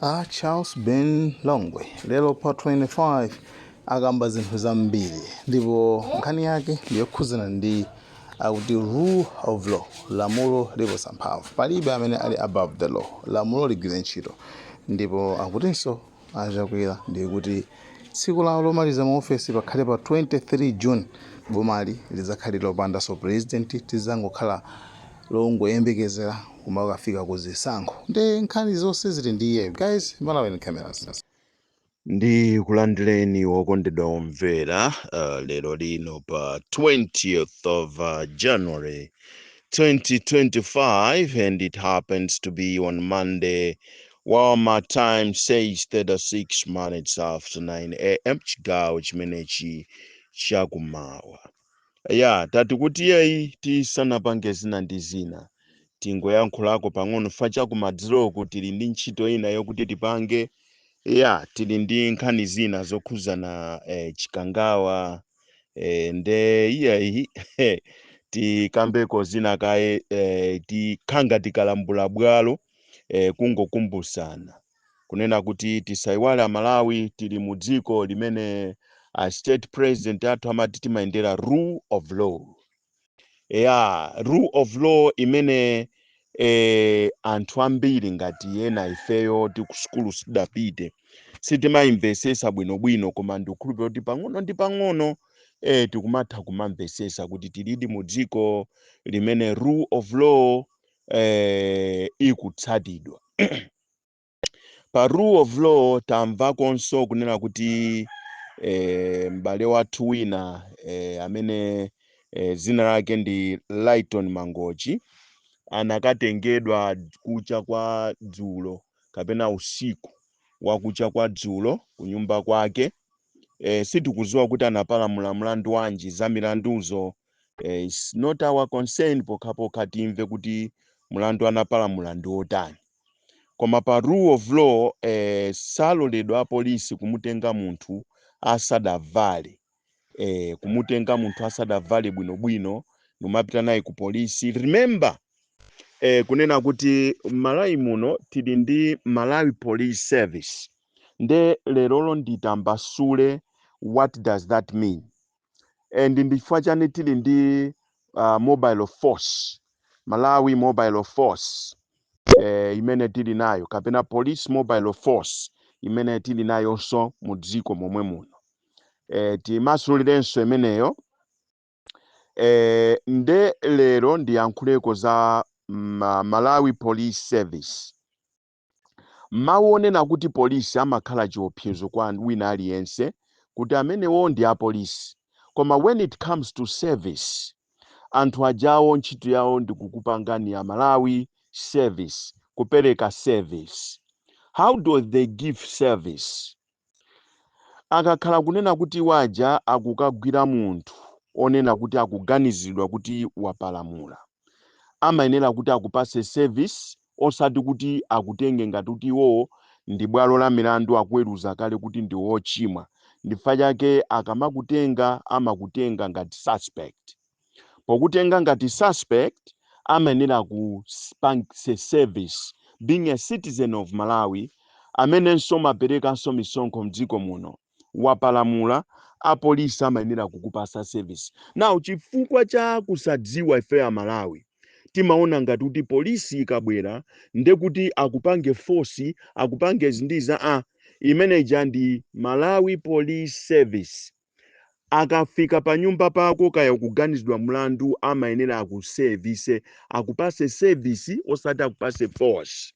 A Charles Ben Longwe lero pa 25 akamba zinthu zambiri, ndipo nkhani yake ndiyokhuzana ndi akuti rule of law, lamulo liposa mphamvu, palibe amene ali above the law, lamulo ligwire ntchito. Ndipo akutinso aChakwera ndiye kuti tsiku lawo lomaliza mu ofesi pakhale pa 23 June, bomali lidzakhale lopandanso president, tizangokhala longoyembekezera kumakafika ku zisankho. Ndi nkhani zonse zili ndi iyeyo. Guys, Malawi Cameras. Ndi kulandireni wokondedwa omvera lero lino pa 20th of January 2025, and it happens to be on Monday, while my time says 36 minutes after 9 a.m., chigawo chimenechi chakumawa. Ya, tati kuti yeyi, tisanapange zina ndi zina, tingoyankhulako pang'ono fa chakumadzuloku tili ndi ntchito ina yokuti tipange. Ya, tili ndi nkhani zina zokhuzana Chikangawa, nde iyayi, tikambeko zina kaye, tikhanga tikalambula bwalo, kungokumbusana kunena kuti tisayiwale Amalawi, tili mu dziko limene a state president athu amati timayendera rule of law. Ya, rule of law imene anthu ambiri ngati ena ifeyo tikusukulu sidapite, sitimayimvesesa bwinobwino, koma ndikukhulupirira kuti pang'ono ndi pang'ono tikumatha kumamvesesa kuti tilidi mu dziko limene rule of law ikutsatidwa. Pa rule of law tamvakonso kunena kuti m'bale wathu wina amene zina lake ndi Lighton Mangochi anakatengedwa kucha kwa dzulo kapena usiku wakucha kwa dzulo kunyumba kwake. Sitikudziwa kuti anapalamula mlandu wanji. Za milanduzo it's not our concern, pokhapokha timve kuti mlandu anapalamula ndi otani. Koma pa rule of law saloledwa apolisi kumutenga munthu asadavale, kumutenga munthu asadavale bwinobwino numapita naye ku polisi. Remember kunena kuti Malawi muno tili ndi Malawi Police Service. Nde lerolo nditambasule what does that mean and ndifukwa chani tili ndi mobile force, Malawi Mobile Force imene tili nayo, kapena Police Mobile Force imene tili nayonso mu dziko momwe muno. Timasulirenso imeneyo. Nde lero ndiyankhuleko za Malawi Police Service. Mawu onena kuti polisi amakhala chiopsezo kwa wina aliyense kuti amenewo ndi apolisi, koma when it comes to service, anthu ajawo ntchito yawo ndi kukupangani ya Malawi service, kupereka service. How do they give service? Akakhala kunena kuti waja akukagwira munthu onena kuti akuganizidwa kuti wapalamula, amayenera kuti akupase service, osati kuti akutenge ngati kuti iwowo ndi bwalo la milandu, akuweruza kale kuti ndi wochimwa. Ndifukwa chake akamakutenga, amakutenga ngati suspect. Pokutenga ngati suspect, amayenera kupangise service. Being a citizen of Malawi amenenso maperekanso misonkho mdziko muno, wapalamula, apolisi amayenera kukupasa service. Now, chifukwa cha kusadziwa, ife a Malawi timaona ngati kuti polisi ikabwera ndekuti akupange force, akupange zindiza. A imeneja ndi Malawi Police Service. Akafika pa nyumba pako, kaya kuganizidwa mlandu, amayenera akuservise, akupase service, osati akupase force.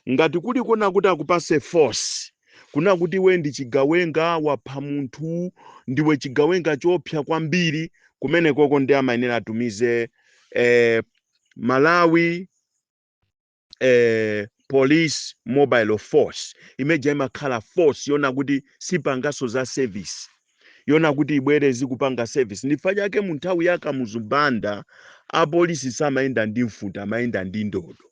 Ngati kuli kuona kuti akupase force, kuna kuti iwe ndi chigawenga, wapha munthu, ndiwe chigawenga chopsa kwambiri, kumenekoko ndi amayenera atumize Malawi Police Mobile Force. Imeja imakhala force yona kuti sipangaso za service, yona kuti ibwere zikupanga service. Ndifukwa chake mu nthawi ya Kamuzu Banda apolisi samayenda ndi mfuti, amayenda ndi ndodo,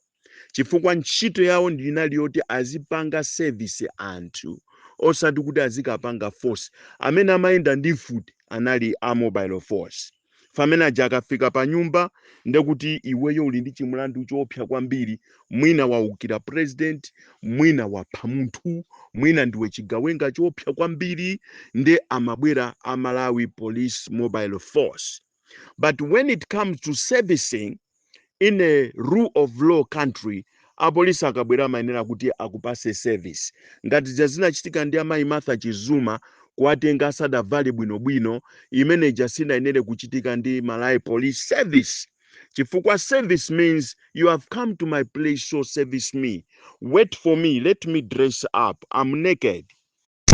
chifukwa ntchito yawo ndinali yoti azipanga service anthu, osati kuti azikapanga force. Amene amayenda ndi mfuti anali a mobile force. Famene aja akafika pa nyumba, ndekuti iweyo uli ndi chimulandu choopsa kwambiri. Mwina waukira president, mwina wapha munthu, mwina ndiwe chigawenga choopsa kwambiri. Nde amabwera a Malawi Police Mobile Force. But when it comes to servicing in a rule of law country, apolisi akabwera amayenera kuti akupase service. Ngati zija zinachitika ndi amayi Martha Chizuma, kuwatenga asadavale bwinobwino, imeneja sinayenere kuchitika ndi Malawi Police Service, chifukwa service means you have come to my place, so service me. Wait for me, let me dress up, I'm naked.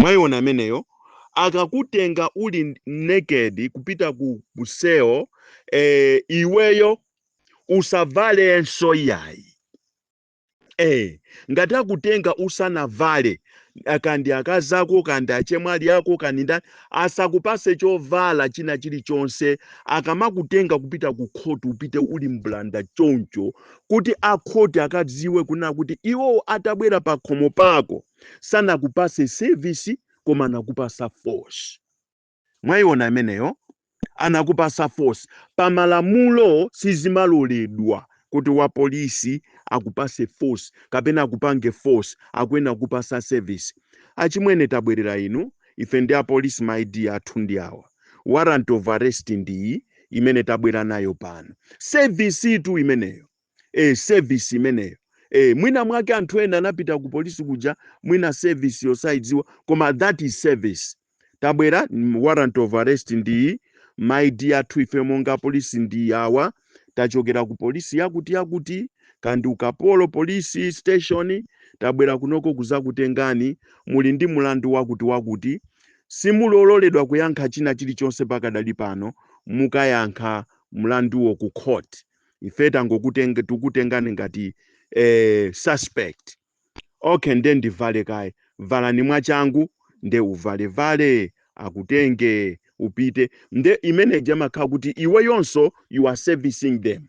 Mwayiona ameneyo? Akakutenga uli naked kupita ku cell, iweyo usavalenso yayi. Ngati akutenga usanavale, kandi akazako, kandi achemwali ako, kandi ndani, asakupase chovala china chilichonse. Akamakutenga kupita ku khoti, upite uli mblanda choncho, kuti akhoti akadziwe kunena kuti iwo atabwera pa khomo pako sanakupase service, koma anakupasa force. Mwayiona imeneyo? Anakupasa force. Pamalamulo sizimaloledwa kuti wa polisi akupase force kapena akupange force. Akuyenera kupasa service. "Achimwene, tabwerera inu, ife ndi apolisi, ma ID athu ndi awa, warrant of arrest ndiyi imene tabwera nayo pano." Service itu imeneyo. Service imeneyo. Mwina mwake anthu ena anapita ku polisi kuja, mwina service yosayidziwa, koma that is service. "Tabwera, warrant of arrest ndiyi, ma ID athu ife monga polisi ndi awa, tachokera ku polisi yakuti yakuti, kandi ukapolo police station, tabwera kunoko kuzakutengani, muli ndi mulandu wakuti wakuti. Simulololedwa kuyankha china chilichonse pakadali pano, mukayankha mlanduwo ku court. Ife tangokutenga, tikutengani ngati suspect." "Okay, nde ndivale kaye." "Valani mwachangu." Nde uvalevale, akutenge, upite. Nde imene jamakhala kuti iweyonso you are servicing them.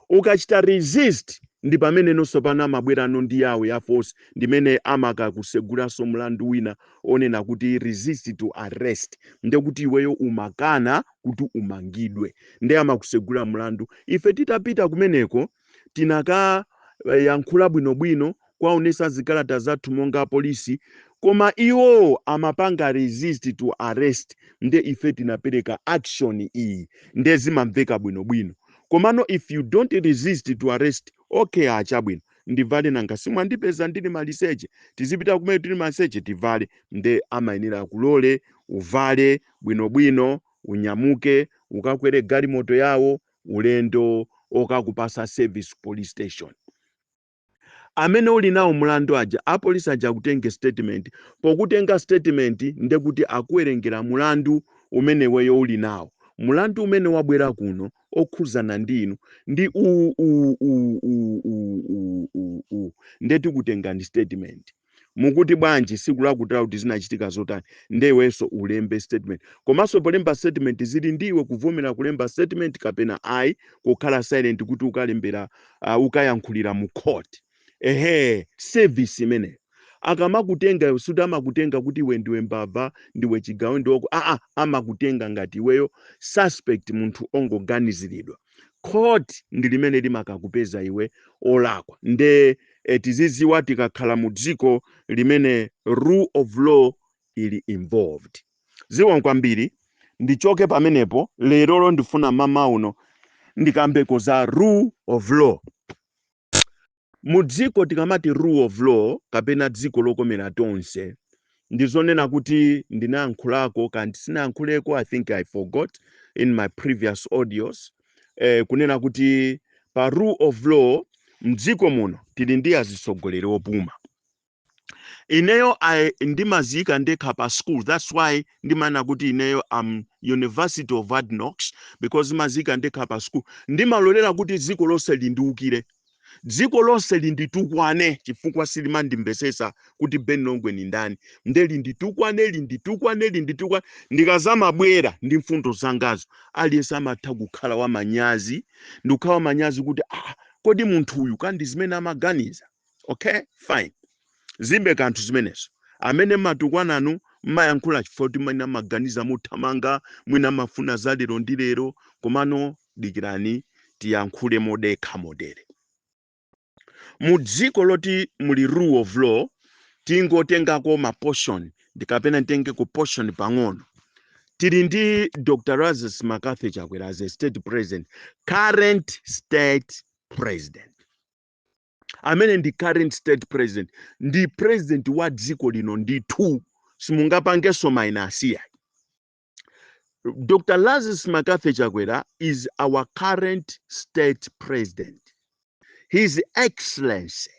Ukachita resist, ndi pamene nonso pano amabwerano ndi yawo ya force, ndimene amakakusegulanso mlandu wina onena kuti resist to arrest. Nde kuti iweyo umakana kuti umangidwe, nde amakusegula mlandu. Ife titapita kumeneko, tinaka yankhula bwinobwino, kwaonesa zikalata zathu monga polisi, koma iwo amapanga resist to arrest, nde ife tinapereka action iyi. Nde zimamveka bwinobwino. Komano if you don't resist to arrest, "Okay, achabwino, ndivale, nanga simwandipeza ndili maliseche, tizipita kumene tili maliseche, tivale." Nde amayenera kulole uvale bwinobwino, unyamuke, ukakwere galimoto yawo, ulendo okakupasa service police station. Amene uli nawo mlandu aja, apolisi aja akutenge statement. Pokutenga statement, ndekuti akuwerengera mulandu umene iweyo uli nawo. Mulandu umene wabwera kuno okhuzana ndi inu ndi u u u u u u u u. Ndeti kutengani statement, mukuti bwanji, siku lakutala kuti zinachitika zotani? Ndewenso ulembe statement. Komanso polemba statement, zili ndiwe kuvomera kulemba statement kapena ayi, kukhala silent kuti ukalembera, ukayankhulira mu court. Ehe, service imeneyo. Akamakutenga, suti amakutenga kuti iwe ndiwe mbava, ndiwe chigawo, ndiwoko aa. Amakutenga ngati iweyo suspect, munthu ongoganiziridwa. Court ndi limene limakakupeza iwe olakwa. Nde tiziziwa tikakhala mu dziko limene rule of law ili involved. Ziwa kwambiri. Ndichoke pamenepo. Lerolo ndifuna mama uno ndikambeko za rule of law mu dziko. Tikamati rule of law kapena dziko lokomera tonse, ndizonena kuti ndinayankhulako kandi sinayankhuleko, I think I forgot in my previous audios, kunena kuti pa rule of law mdziko muno tili ndi azitsogoleri opuma. Ineyo ndimaziyika ndekha pa school. That's why ndimanena kuti ineyo am University of Hard Knocks, because ndimaziyika ndekha pa school. Ndimalolera kuti dziko lonse lindiukire, dziko lonse linditukwane, chifukwa silimandimvesesa kuti Ben Longwe ni ndani. Nde linditukwane, linditukwane, linditukwane. Ndikazamabwera ndi mfundo zangazo, aliyense amatha kukhala wamanyazi, ndikukhala wamanyazi kuti, "Ah, kodi munthu uyu kandi zimene amaganiza?" Okay, fine, zibe kanthu zimenezo. Amene matukwananu Mmayankhula chifukwa kuti mwina maganiza muthamanga, mwina mafuna za lero ndi lero. Komano dikirani tiyankhule modekha modere. Mu dziko loti muli rule of law, tingotengako ma portion, ndikapena nditengeko portion pang'ono. Tili ndi Dr Lazarus McCarthy Chakwera as a state president, current state president. Amene ndi current state president, ndi president wa dziko lino ndithu, simungapangenso minus ya. Dr Lazarus McCarthy Chakwera is our current state president. His Excellency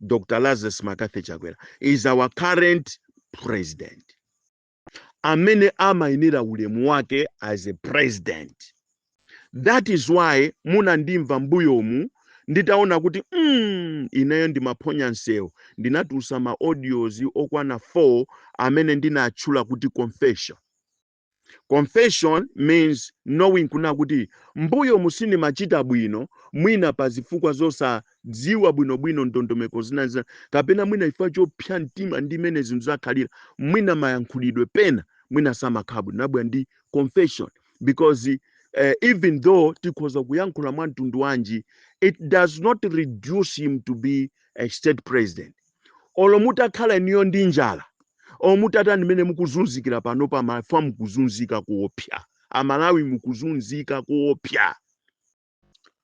Dr Lazarus McCarthy Chakwera is our current president, amene amayenera ulemu wake as a president. That is why munandimva mbuyomu nditaona kuti ineyo ndimaphonya msewu, ndinatulutsa ma audios okwana 4 amene ndinatchula kuti confession. Confession means knowing kuna kuti mbuyo musindimachita bwino, mwina pa zifukwa zosadziwa bwinobwino ndondomeko zina zina, kapena mwina chifukwa chopsa mtima ndi mmene zinthu zakhalira, mwina mayankhulidwe pena mwina samakhala bwino. Nabwera ndi confession because even though tikhoza kuyankhula mwa mtundu wanji, it does not reduce him to be a state president. Olo mutakhala iniyo ndi njala, olo mutatani, mmene mukuzunzikira pano pamafa, mukuzunzika kuopsa, Amalawi mukuzunzika kuopsa,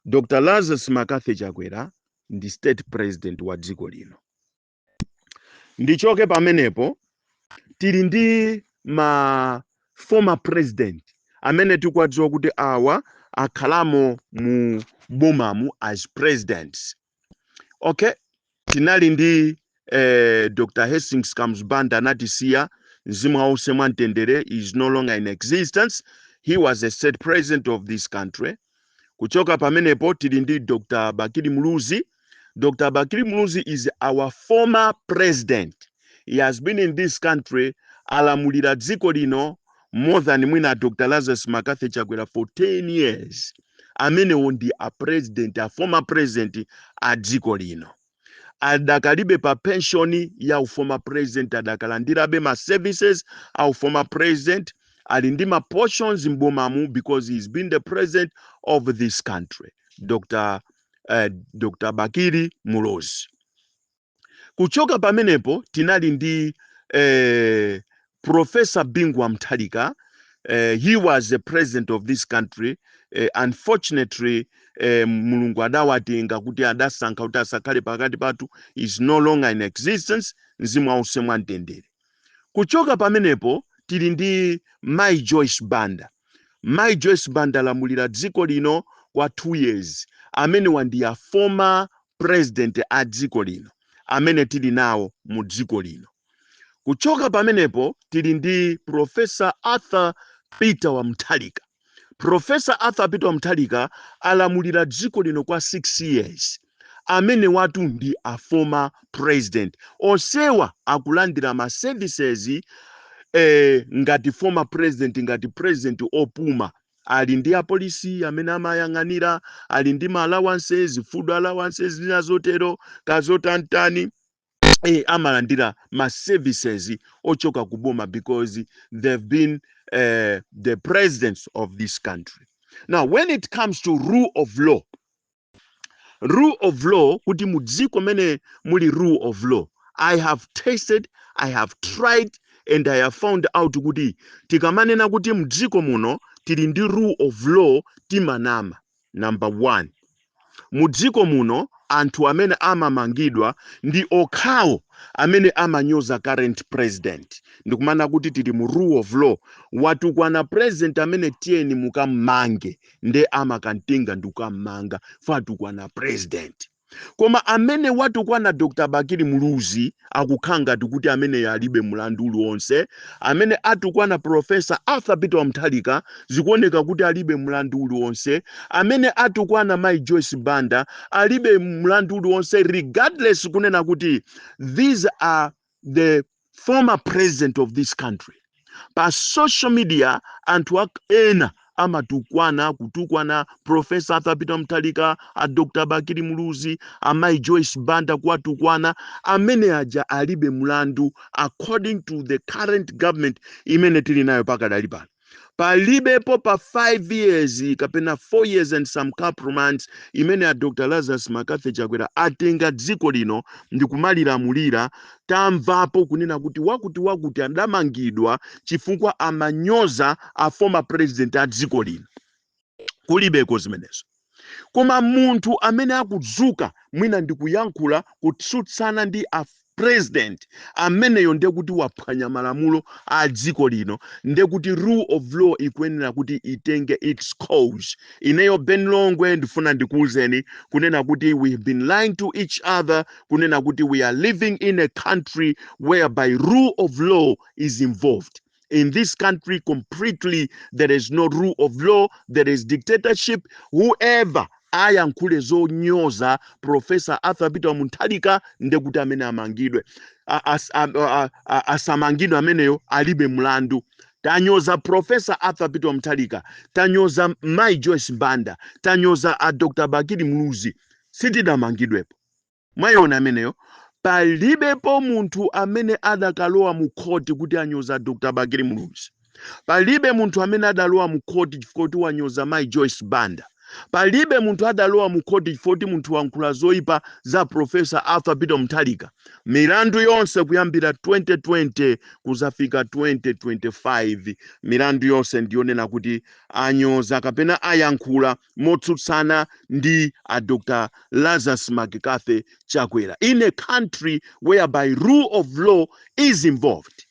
Dr Lazarus McCarthy Chakwera ndi state president wa dziko lino. Ndichoke pamenepo, tili ndi ma former president amene tikuwadziwa kuti awa akhalamo mu bomamu as presidents. Okay, tinali ndi Dr Hastings Kamuzu Banda, anatisiya, mzimu wause mwamtendere, is no longer in existence. He was a state president of this country. Kuchoka pamenepo, tili ndi Dr Bakili Muluzi. Dr Bakili Muluzi is our former president. He has been in this country, alamulira dziko lino more than mwina Dr Lazarus McCarthy Chakwera for 10 years. Amenewo ndi a president, a former president a dziko lino. Adakalibe pa pension ya former president, adakalandirabe ma services a former president, ali ndi ma portions mbomamu because he's been the president of this country, Dr Bakili Muluzi. Kuchoka pamenepo, tinali ndi Professor Bingu wa Mutharika. He was the president of this country. Unfortunately, Mulungu adawatenga kuti adasankha kuti asakhale pakati pathu, is no longer in existence, mzimu wause mwamtendere. Kuchoka pamenepo, tili ndi Mai Joyce Banda. Mai Joyce Banda alamulira dziko lino kwa 2 years. Amene ndi a former president a dziko lino amene tili nawo mu dziko lino. Kuchoka pamenepo, tili ndi Professor Arthur Peter wa Mutharika. Professor Arthur Peter wa Mutharika alamulira dziko lino kwa 6 years. Amene watu ndi a former president. Onsewa akulandira ma services ngati former president, ngati president opuma. Ali ndi apolisi amene amayang'anira, ali ndi ma allowances, food allowances, zina zotero, kazotantani, amalandira ma services ochoka kuboma because they've been the presidents of this country. Now, when it comes to rule of law, rule of law, kuti mu dziko mene muli rule of law, I have tested, I have tried and I have found out kuti tikamanena kuti mdziko muno tili ndi rule of law, timanama. Number one, mu dziko muno anthu amene amamangidwa ndi okhawo amene amanyoza current president. Ndikumana kuti tili mu rule of law, watukwana president amene, tiyeni mukammange, nde amakantenga ndi kukammanga fatukwana president. Koma amene watukwana Dr Bakili Muluzi akukhala ngati kuti amene alibe mulandu uliwonse. Amene atukwana Professor Arthur Peter Mutharika zikuoneka kuti alibe mulandu uliwonse. Amene atukwana Mai Joyce Banda alibe mulandu uliwonse, regardless kunena kuti these are the former president of this country. Pa social media anthu ena Amatukwana, kutukwana Professor Arthur Peter Mutharika, a Dr Bakili Muluzi, amayi Joyce Banda, kuwatukwana. Amene aja alibe mlandu according to the current government imene tili nayo pakadali pano. Palibepo pa 5 years kapena 4 years and some couple months imene a Dr Lazarus McCarthy Chakwera atenga dziko lino ndi kumalilamulira, tamvapo kunena kuti wakuti wakuti adamangidwa chifukwa amanyoza a former president a dziko lino. Kulibeko zimenezo. Koma munthu amene akudzuka mwina ndikuyankhula kutsutsana ndi a president ameneyo, ndiye kuti waphwanya malamulo a dziko lino, ndiye kuti rule of law ikuyenera kuti itenge its course. Ineyo Ben Longwe ndifuna ndikuwuzeni kunena kuti we have been lying to each other kunena kuti we are living in a country whereby rule of law is involved. In this country, completely, there is no rule of law. There is dictatorship. Whoever ayankhule zonyoza Professor Arthur Peter Mutharika, ndekuti amene amangidwe. Asamangidwe, ameneyo alibe mlandu. Tanyoza Professor Arthur Peter Mutharika, tanyoza Mai Joyce Banda, tanyoza a Dr Bakili Muluzi, sitidamangidwepo. Mwayiona ameneyo? Palibepo munthu amene adakalowa mu khoti kuti anyoza Dr Bakili Muluzi. Palibe munthu amene adalowa mu khoti chifukwa kuti wanyoza Mai Joyce Banda. Palibe munthu adalowa mu khoti chifukwa kuti munthu wankhula zoyipa za Professor Arthur Peter Mutharika. Milandu yonse kuyambira 2020 kuzafika 2025, milandu yonse ndiyonena kuti anyoza kapena ayankhula motsutsana ndi a Dr Lazarus McCarthy Chakwera, in a country whereby rule of law is involved.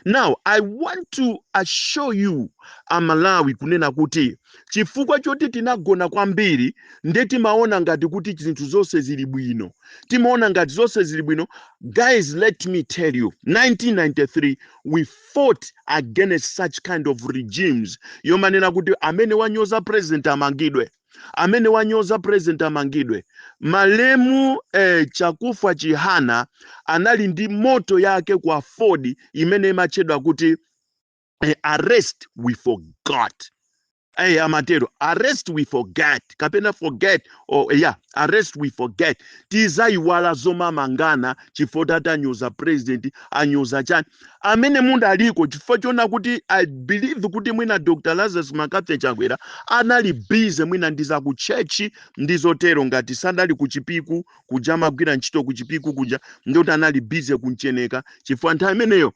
Now I want to assure you Amalawi kunena kuti chifukwa choti tinagona kwambiri, nde timaona ngati kuti zinthu zonse zili bwino, timaona ngati zonse zili bwino. Guys, let me tell you, 1993 we fought against such kind of regimes yomanena kuti amene wanyoza president amangidwe, amene wanyoza president amangidwe. Malemu Chakufwa Chihana anali ndi motto yake kwa AFORD imene imatchedwa kuti "Arrest, we forgot." Amatero, "Arrest, we forget," kapena "forget" or yeah, "Arrest, we forget." Tizayiwala zomamangana chifukwa tati anyoza president, anyoza chani. Amene mundaliko chifukwa chona kuti I believe kuti mwina Dr Lazarus McCarthy Chakwera anali busy mwina ndi za ku church ndi zotero, ngati sanali ku Chipiku kuja, amagwira ntchito ku Chipiku kuja, ndikuti anali busy kuncheneka, chifukwa nthawi imeneyo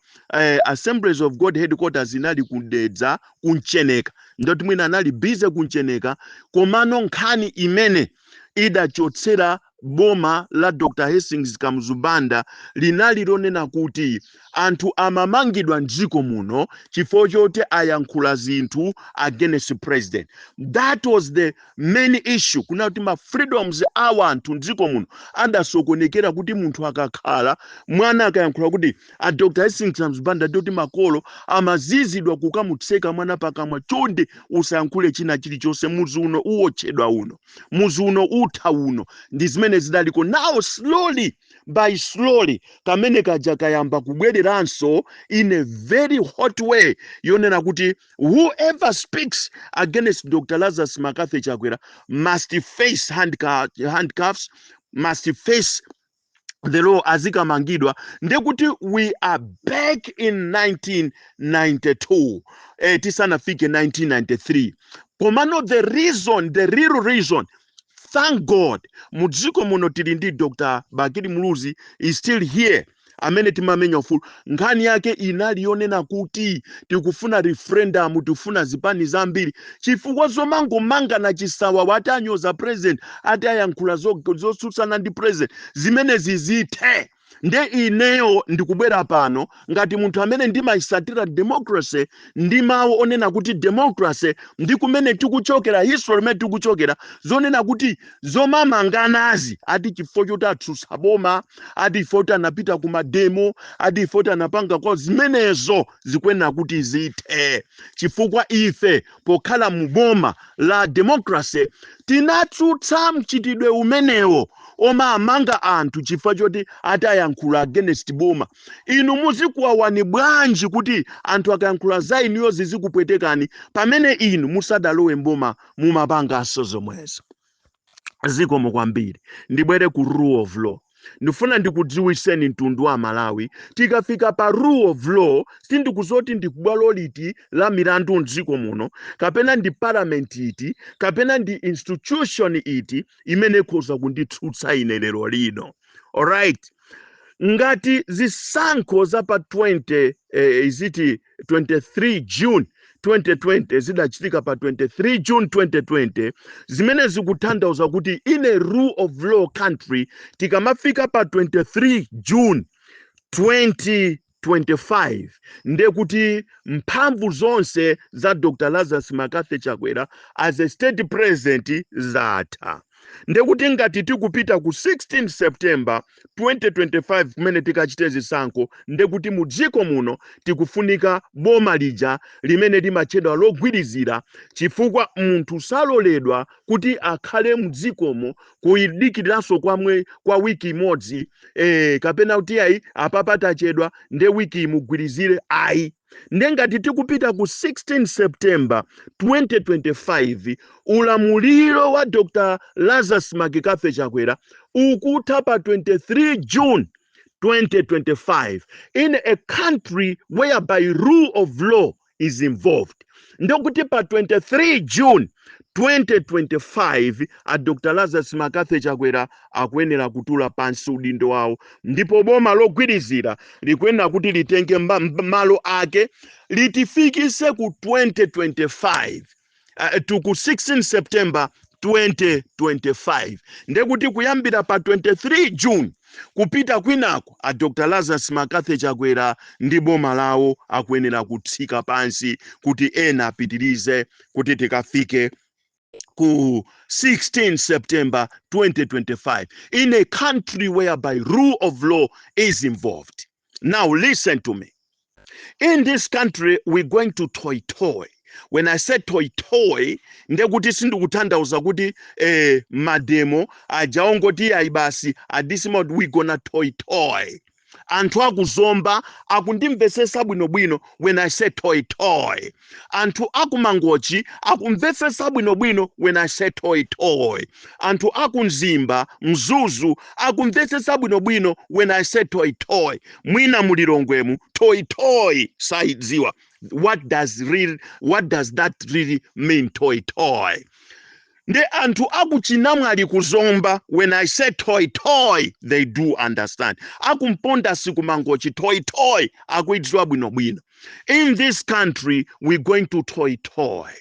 Assemblies of God headquarters inali kudedza kuncheneka, ndoti mwina anali busy kuncheneka. Komano nkhani imene idachotsera boma la Dr Hastings Kamuzu Banda linali lonena kuti anthu amamangidwa mdziko muno chifukwa choti ayankhula zinthu against president. That was the main issue, kuna kuti ma freedoms a anthu mdziko muno adasokonekera, kuti munthu akakhala mwana akayankhula kuti a Dr Hastings Kamuzu Banda, ndoti makolo amazizidwa kukamutseka mwana pakamwa: "Chonde usayankhule china chilichonse, muzi uno uwotchedwa uno, muzi uno utha uno." Ndi zimene zidaliko. Now slowly by slowly kamene kaja kayamba kubwereranso in a very hot way, yonena kuti whoever speaks against Dr Lazarus McCarthy Chakwera must face handcuffs, must face the law, azikamangidwa. Ndekuti we are back in 1992, tisanafike 1993. Komano the reason, the real reason, thank God mudziko muno tili ndi Dr Bakili Muluzi is still here, amene timamenya ufulu. Nkhani yake inali yonena kuti tikufuna referendum, tikufuna zipani zambiri, chifukwa zomangomangana chisawawa, ati anyoza president, ati ayankhula zotsutsana ndi president, zimenezi zithe. Nde ineyo ndikubwera pano ngati munthu amene ndimayisatira democracy ndi mawu onena kuti democracy ndi kumene tikuchokera, history imene tikuchokera, zonena kuti zomamanganazi, ati chifukwa choti atsutsa boma, ati chifukwa choti anapita ku ma demo, ati chifukwa choti anapanga kwa zimenezo, zikuyenera kuti zithe, chifukwa ife pokhala mu boma la democracy tinatsutsa mchitidwe umenewo omamanga anthu chifukwa choti ati ayankhula zotsutsana ndi boma. Akayankhula against boma, inu muzikuwawani bwanji kuti anthu akayankhula za inuyo zizikupwetekani, pamene inu musadalowe mboma mumapanganso zomwezo? Zikomo kwambiri. Ndibwere ku rule of law. Ndifuna ndikudziwiseni mtundu wa Malawi, tikafika pa rule of law, sindikuzoti ndi bwalo liti la milandu mdziko muno, kapena ndi parliament iti, kapena ndi institution iti imene ikhoza kunditsutsa ine lero lino. Alright, ngati zisankho za pa 20 iziti 23 June 2020 zidachitika pa 23 June 2020, zimene zikutanthauza kuti in a rule of law country, tikamafika pa 23 June 2025, ndekuti mphamvu zonse za Dr Lazarus McCarthy Chakwera as a state president zatha. Ndekuti ngati tikupita ku 16 September 2025 kumene tikachite zisankho, ndekuti mu dziko muno tikufunika boma lija limene limatchedwa logwirizira, chifukwa munthu saloledwa kuti akhale mdzikomo kuyidikiriranso kwa wiki imodzi, kapena kuti ayi, apapa tachedwa, nde wiki imugwirizire, ayi. Ndengati tikupita ku 16 September 2025, ulamuliro wa Dr Lazarus McCarthy Chakwera ukutha pa 23 June 2025. In a country whereby rule of law is involved, ndekuti pa 23 June 2025 a Dr Lazarus McCarthy Chakwera akuyenera kutula pansi udindo wawo, ndipo boma logwirizira likuyenera kuti litenge malo ake, litifikise ku 2025, to ku 16 September 2025. Ndekuti kuyambira pa 23 June kupita kwinako, a Dr Lazarus McCarthy Chakwera ndi boma lawo akuyenera kutsika pansi kuti ena apitirize kuti tikafike ku 16 September 2025, in a country whereby rule of law is involved. Now listen to me. In this country we're going to toyi toyi. When I say toyi toyi, ndekuti sindikutanthauza kuti mademo aja ongoti ayi basi adisima. We gonna toyi toyi. Anthu akuzomba akundimvesesa bwinobwino when I say toyi toyi. Anthu akumangochi akumvesesa bwinobwino when I say toyi toyi. Anthu akumzimba, Mzuzu akumvesesa bwinobwino when I say toyi toyi. Mwina mulilongwemu toyi toyi saidziwa. What does that really mean, toyi toyi? Ndi anthu akuchinamwali, kuzomba, when I say toyi toyi they do understand. Akumponda sikumangochi, toyi toyi akuidziwa bwinobwino. In this country we're going to toyi toyi.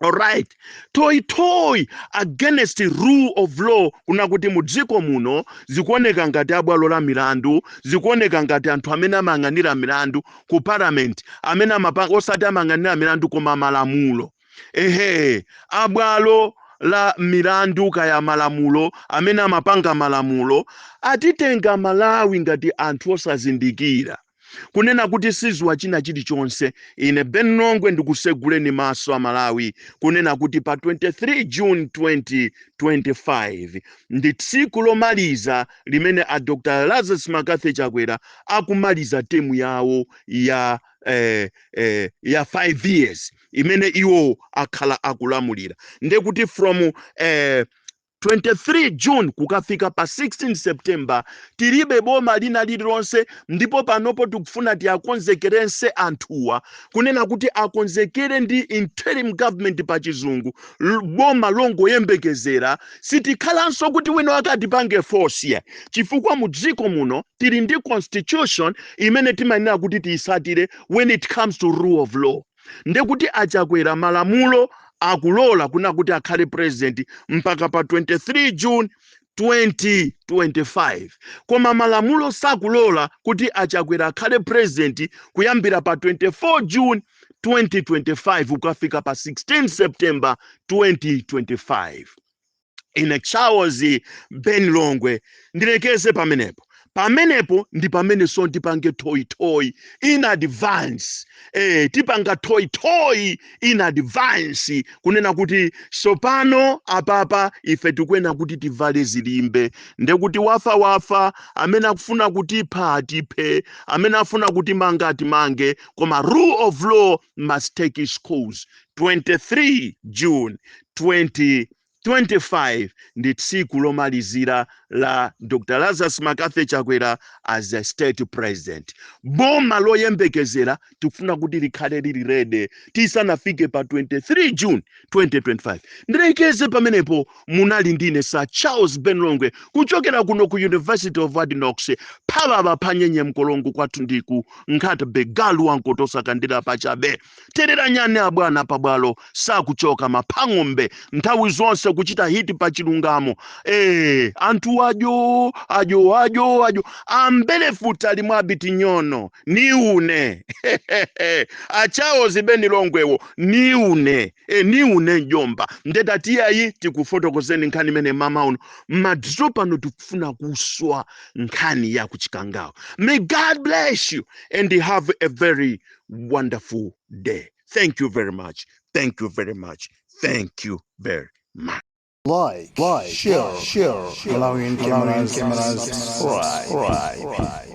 Alright, toyi toyi against the rule of law, kuna kuti mudziko muno zikuoneka ngati abwalo la milandu, zikuoneka ngati anthu amene amayang'anira milandu ku parliament, amene amapanga, osati amayang'anira milandu koma malamulo, ehe, abwalo la milandu kaya malamulo, amene amapanga malamulo, atitenga Malawi ngati anthu osazindikira, kunena kuti siziwa china chilichonse. Ine Ben Longwe ndikuseguleni maso a Malawi kunena kuti pa 23 June 2025 ndi tsiku lomaliza limene a Dr Lazarus McCarthy Chakwera akumaliza term yawo ya 5 years imene iwo akhala akulamulira. Ndekuti from 23 June kukafika pa 16 September tilibe boma lina lililonse. Ndipo panopo tikufuna tiakonzekerense anthuwa kunena kuti akonzekere ndi interim government pa Chizungu, boma longoyembekezera. Sitikhalanso kuti wina wake atipange force ya, chifukwa mu dziko muno tili ndi constitution imene timayenera kuti tiyisatire when it comes to rule of law. Ndekuti achakwera, malamulo akulola kuna kuti akhale president mpaka pa 23 June 2025, koma malamulo sakulola kuti achakwera akhale president kuyambira pa 24 June 2025 kukafika pa 16 September 2025. Ine Charles Ben Longwe ndilekeze pamenepo. Pamenepo ndi pamene so tipange toyitoyi in advance. Tipanga toyitoyi in advance kunena kuti sopano apapa ife tikuyenera kuti tivale zilimbe, ndekuti wafa wafa, amene akufuna kutipha atiphe, amene afuna kutimanga atimange, koma rule of law must take its course. 23 June 2025 ndi tsiku lomalizira la Dr Lazarus McCarthy Chakwera as a state president. Boma loyembekezera tikufuna kuti likhale lili ready tisanafike pa 23 June 2025. Ndilekeze pamenepo. Munali ndine Sir Charles Ben Longwe kuchokera kuno ku University of Hard Knocks, phababa phanyenye mkolongo kwathu ndiku Nkhata Bay, galu wankotosa kandira pachabe terera nyani abwana pabwalo sakuchoka maphang'ombe nthawi zonse kuchita hit pa chilungamo. Anthu adyo adyo adyo adyo ambele futa limwe abiti nyono niune a Charles Ben Longwewo niune niune njomba ndetatiyayi tikufotokozeni nkhani imene mama uno madzulo pano tikufuna kuswa nkhani ya kuchikangawa. May God bless you and have a very wonderful day. Thank you very much, thank you very much, thank you very much. Like, share, share, Malawian cameras, subscribe.